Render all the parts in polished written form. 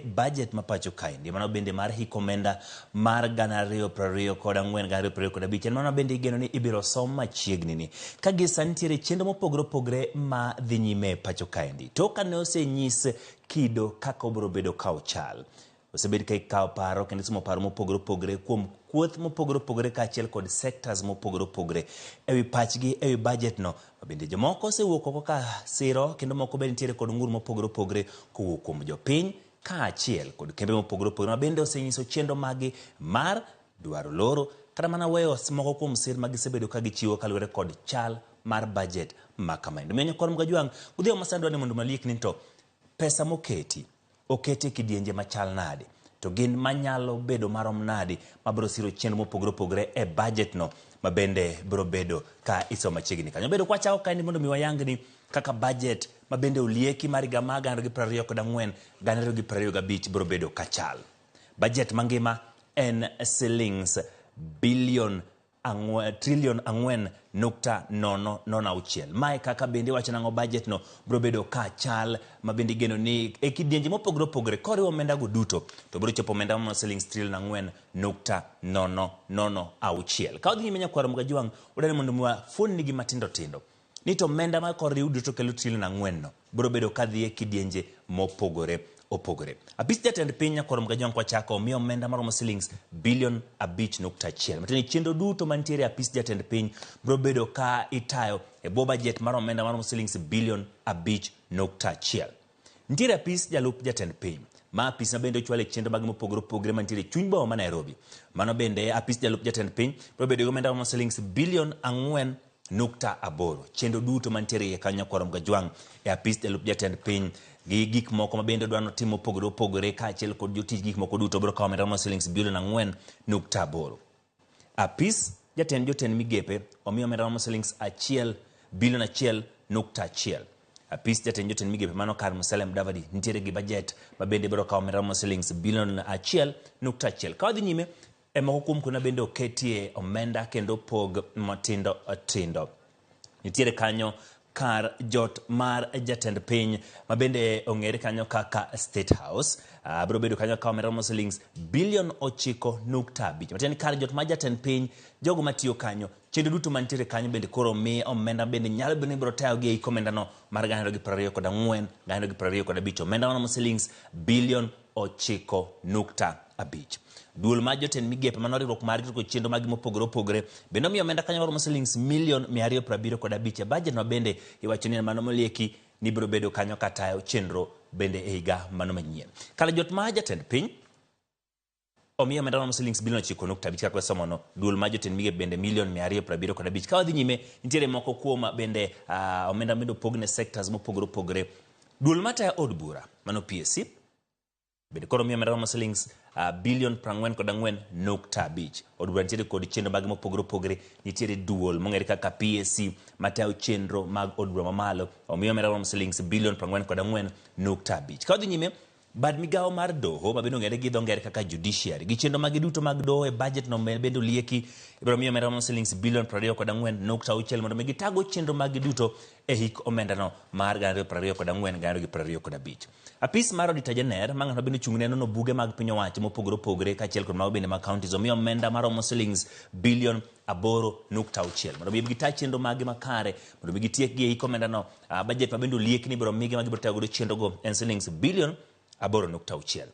Budget ma pacho kaendi, mano bende mar hik omenda mar 2024 2025, en mano bende igeno ni ibiro som machiegni ni. Ka gi sani nitiere chenro mopogore opogore ma dhi nyime pacho kaendi. Tok kane osenyis kido kaka obiro bedo ka ochal. Osebed ka ikawo paro kendo isomo paro mopogore opogore kuom kuoth mopogore opogore kaachiel kod sectors mopogore opogore ewi pachgi ewi budget no. Bende jomoko osewuok oko ka siro kendo moko bende nitiere kod ng'ur mopogore opogore kowuok kuom jopiny kaachiel kod kembe mopogore opogore ma bende osenyiso chenro maggi mar dwaro loro kata mana weyo moko kuom sir ma gisebedo ka gichiwo kaluwore kod chal mar budget ma kamaendi. Omiyo nyakwar Mgajwang' godhiambo masani dwani mondo maliek ni to pesa moketi oketi e kidienje machal nade to gin manyalo bedo marom nade mabiro siro chenro mopogore opogore e budget no ma bende biro bedo ka isomo machiegni kanyo. Bedo kwachako kaendi mondo mi wayang ni kaka budget ma bende olieki mar higa mar 2024 2025 biro bedo kachal. Budget mangima en silings billion trilion 4.006. Mae kaka bende iwacho nang'o budget no biro bedo ka chal ma bende igeno ni e kidienje mopogore opogore koriwo omenda go duto to biro chopo omenda maromo silings trilion 4.006. Ka wadhi nyime nyakwar Mgajwang' wadwaro ni mondo mi wafuon nigi matindo tindo ni to omenda ma koriw duto kelo trilion 4 no biro bedo ka dhi e kidienje mopogore opogore. Apis jatend piny nyakwar Mgajwang' kwachako omiyo omenda maromo silings bilion 5.1. Matiende ni chenro duto mantiere e apis jatend piny biro bedo ka itayo e bwo budget mar omenda maromo silings bilion 5.1. Nitiere apis jalup jatend piny, ma apis ma bende ochwalo e chenro mag mopogore opogore mantiere e chuny boma ma Nairobi. Mano bende apis jalup jatend piny biro bedo gi omenda maromo silings bilion 4.8. Chenro duto mantiere iye kanyo nyakwar Mgajwang' e apis jalup jatend piny gi gik moko ma bende odwa notim mopogore opogore kaachiel kod jotich gik moko duto biro kawo omenda maromo silings bilion 4.8. Apis jatend jotend migepe omi omenda maromo silings achiel bilion 1.1. Apis jatend jotend migepe mano kar Musalia Mudavadi nitiere gi budget ma bende biro kawo omenda maromo silings bilion 1.1. Ka wadhi nyime e moko kuom kuonde bende oketie omenda kendo opog matindo tindo. Nitiere kanyo kar jot mar jatend piny ma bende ong'ere kanyo kaka State House. Biro bedo kanyo ka omenda maromo silings bilion 9.5. Matiende ni kar jot mar jatend piny, jogo matiyo kanyo, chenro duto mantiere kanyo bende koro omi omenda bende nyalo bedo ni biro tayogi e hik omendano mar 2024, 2025. Omenda maromo silings bilion 9.5. Duol mar jotend migepe mano riwruok mar riwruok chenro magi mopogore opogore bende omiyo omenda kanyo maromo silings milion 275 e budget ma bende iwacho ni en mano molieki ni biro bedo kanyo katayo chenro bende e higa mano manyien. Kar jot mar jatend piny omiyo omenda maromo silings bilion 9.5 kaka wasomono. Duol mar jotend migepe bende milion 275. Ka wadhi nyime nitiere moko kuom bende omenda bende opog ne sectors mopogore opogore. Duol matayo od bura mano PSC bende koro miyo omenda maromo silings bilion 44.5. Od bura nitiere kod chenro mage mopogore opogore. Nitiere duol mong'ere kaka PSC matayo chenro mag od bura mamalo omiyo omenda maromo silings bilion 44.5. Ka wadhi nyime bad migawo mar doho ma bende ong'ere gi dho ngere kaka judiciary gi chenro mage duto mag doho e budget no bende olieki ibiro miyo omenda maromo silings bilion 24.6 mondo mi gitago chenro mage duto e hik omendano mar 2024 2025. Apis mar Auditor General ma ng'at ma bende ochung' ne nono buge mag piny owacho mopogore opogore kaachiel kod mago bende mag counties omiyo omenda maromo silings bilion 8.6 mondo mi gita chenro maggi makare mondo mi gitiek gi e hik omendano. Budget ma bende olieki ni ibiro migi ma gibiro tayo godo chenro go en silings bilion 8.6.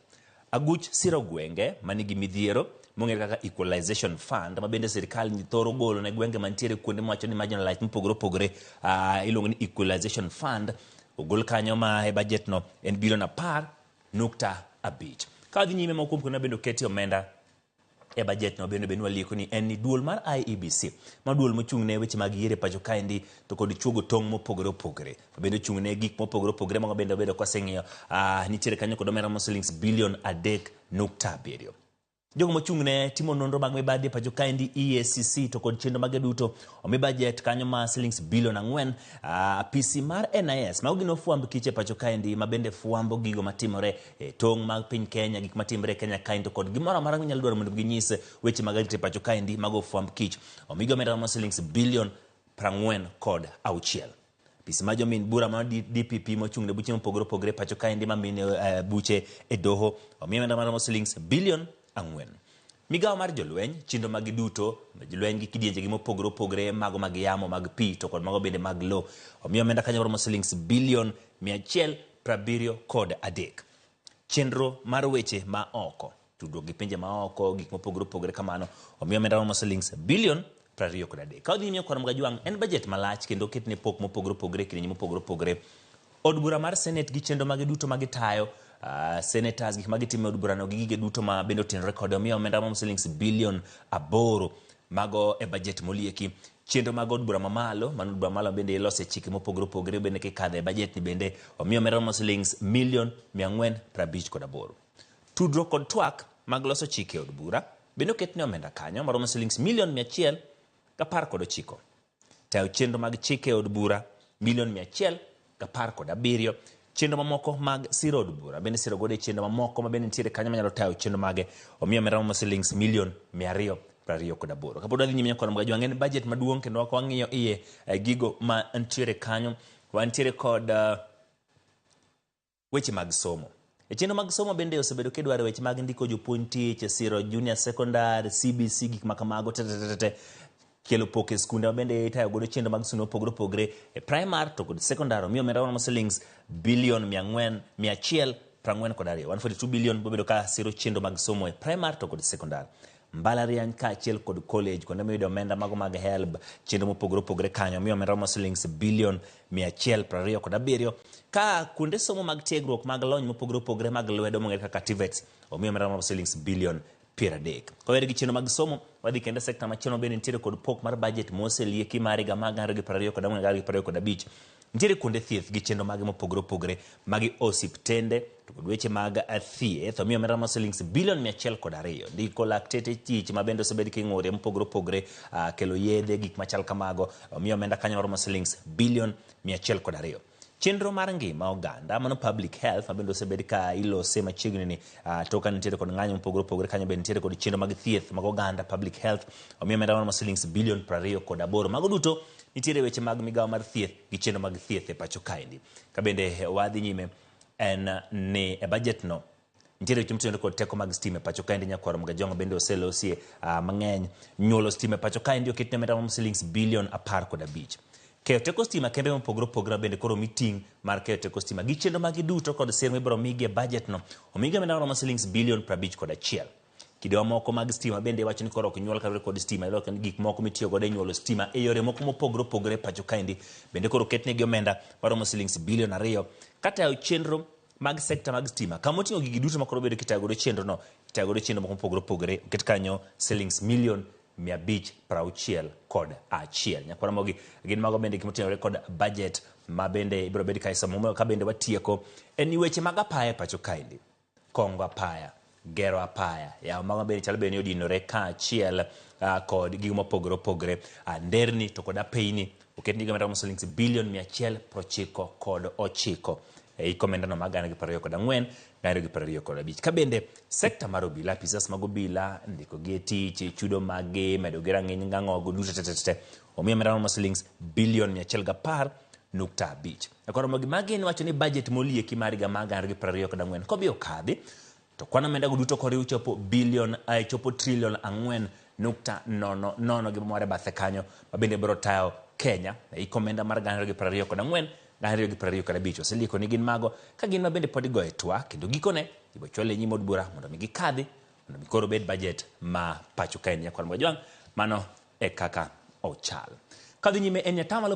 Aguch siro gwenge manigi midhiero mong'ere kaka Equalization Fund ma bende sirkal thoro golo ne gwenge mantiere kuonde mawacho ni marginalized mopogore opogore, iluongo ni Equalization Fund ogol kanyo ma e budget no en bilion 10.5. Ka wadhi nyime moko kuom kuonde ma bende oketie omenda e budget no bende bende walieko ni en ni duol mar IEBC ma duol mochung' ne weche mag yiero e pacho kaendi to kod chuogo tong' mopogore opogore bende ochung' ne gik mopogore opogore mago bende wabedo kwaseng'iyo, nitiere kanyo kod omenda maromo silings bilion 3.7. Jogo mochung' ne timo nonro mag mibadhi e pacho kaendi EACC to kod chenro mage duto omi budget kanyo ma silings bilion 4. Apisi mar NIS mago gin ofwamb kich e pacho kaendi ma bende fwambo gigo matimore e tong' mag piny Kenya, gik matimore e Kenya kaendi to kod gimoro amora minyalo dwaro mondo ginyis weche mag arita e pacho kaendi mago ofwamb kich omigi omenda maromo silings bilion 46. Apis ma jomin bura mar DPP mochung' ne buche mopogore opogore pacho kaendi ma mine buche e doho omiyo omenda maromo silings bilion 4. Migawo mar jolweny, chenro magi duto, jolweny gi kidienjegi mopogore opogore, mago mag yamo, mag pi to kod mago bende mag lo, omiyo omenda kanyo maromo silings bilion 173. Chenro mar weche ma oko, tudruok gi pinje ma oko, gik mopogore opogore kamano, omiyo omenda maromo silings bilion 23. Ka odhi nyime kwano Mgajwang', en budget malach kendo oketne pok mopogore opogore e kidienje mopogore opogore. Od bura mar Senate gi chenro mage duto ma gitayo, senators gik ma gitimo e od burano gi gige duto ma bende otenore kode, omiyo omenda maromo silings bilion 8. Mago e budget molieki. Chenro mag od bura mamalo, mano od bura mamalo bende ilose chike mopogore opogore bende kikadhe e budget ni bende omiyo omenda maromo silings milion 458. Tudruok kod twak mag loso chike e od bura bende oketne omenda kanyo maromo silings milion 119. Tayo chenro mag chike e od bura milion 117. Chenro mamoko mag siro od bura bende siro godo e chenro mamoko ma bende nitiere kanyo manyalo tayo chenro mage omiyo omenda maromo silings milion 228. Kapod wadhi nyime nyakwar Mgajwang', en budget maduong' kendo wang'iyo iye gigo ma nitiere kanyo. Wantiere kod weche mag somo. E chenro mag somo bende osebedo kidwaro weche mag ndiko jopuonj tich, siro junior secondary, CBC, gik ma kamago te, kelo pok e skunde ma bende itayo godo chenro mag skunde mopogore opogore e primary to kod secondary omiyo omenda maromo silings bilion 442, 142 billion bobedo ka siro chenro mag somo e primary to kod secondary. Mbalariany kaachiel kod college kuonde miyudo omenda mago mag HELB, chenro mopogore opogore kanyo omiyo omenda maromo silings bilion 127. Ka kuonde somo mag tiegruok mag lony mopogore opogore mag lwedo mong'ere kaka TVETs omiyo omenda maromo silings bilion 30. Kowere gi chenro mag somo, wadhi kendo e sekta machielo bende nitiere kod pok mar budget moselieki mar higa mag 2024 2025. Nitiere kuonde thieth gi chenro mage mopogore opogore, magi osiptende to kod weche mag thieth omiyo omenda maromo silings bilion 102. Ndiko lakteche tich ma bende osebed king'urie mopogore opogore, kelo yedhe, gik machal kamago, omiyo omenda kanyo maromo silings bilion 102. Chenro mar ngima oganda, mano public health, ma bende osebed ka ilose machiegni ni to ka nitiere kod ng'anyo mopogore opogore kanyo bende nitiere kod chenro mag thieth mag oganda public health, omiyo omenda maromo silings bilion 28. Mago duto nitiere weche mag migawo mar thieth gi chenro mag thieth e pacho kaendi. Ka bende wadhi nyime en ni e budget no nitiere weche motenore kod teko mag stima e pacho kaendi. Nyakwar Mgajwang' bende oselosie mang'eny. Nyuolo stima e pacho kaendi oketne omenda maromo silings bilion 15. Keyo teko stima kembe mopogore opogore bende koro mi ting' mar keyo teko stima gi chenro magi duto kod sir mibiro migi e budget no omigi omenda maromo silings bilion 51. Kidewa moko mag stima bende iwacho ni koro ok nyuol kaluwore kod stima, iyudo ni gik moko mitiyo godo e nyuolo stima e yore moko mopogore opogore e pacho kaendi bende koro oketnegi omenda maromo silings bilion 2. Katayo chenro mag sekta mag stima kama oting'o gigi duto makoro bedo kitayo godo chenro no, itayo godo chenro moko mopogore opogore, oket kanyo silings milion 561. Nyakwar Ramogi, gin mago bende gik motenore kod budget ma bende ibiro bed ka isomo. Ka bende watieko en ni weche mag apaya e pacho kaendi, kongo apaya, gero apaya, yawo mago bende chalo bende ni odinore kaachiel kod gigo mopogore opogore, nderni to kod apeyni oketnegi omenda maromo silings bilion 199 e hik omendano mag 2024 2025. Ka bende sekta mar obila, apisas mag obila, ndiko gi e tich, chudo maggi, medo gi rang'iny ng'ang'ogo duto te, omiyo omenda maromo silings bilion 110.5. Nyakwar Ramogi, magi en wacho ni budget molieki mar higa mag 2024 kobi okadhi to kwan omenda go duto koriw chopo bilion chopo trilion 4.00 gi mamoro e bathe kanyo ma bende biro tayo Kenya e hik omenda mar 2024 2025. Oselieko ni gin mago ka gin ma bende pod igoye twak kendo gikone ibiro chwale e nyim od bura mondo mi gikadhi mondo mi koro obed budget ma pacho kaendi. Nyakwar Mgajwang', mano e kaka ochal. Kadhi nyime en nyatamalo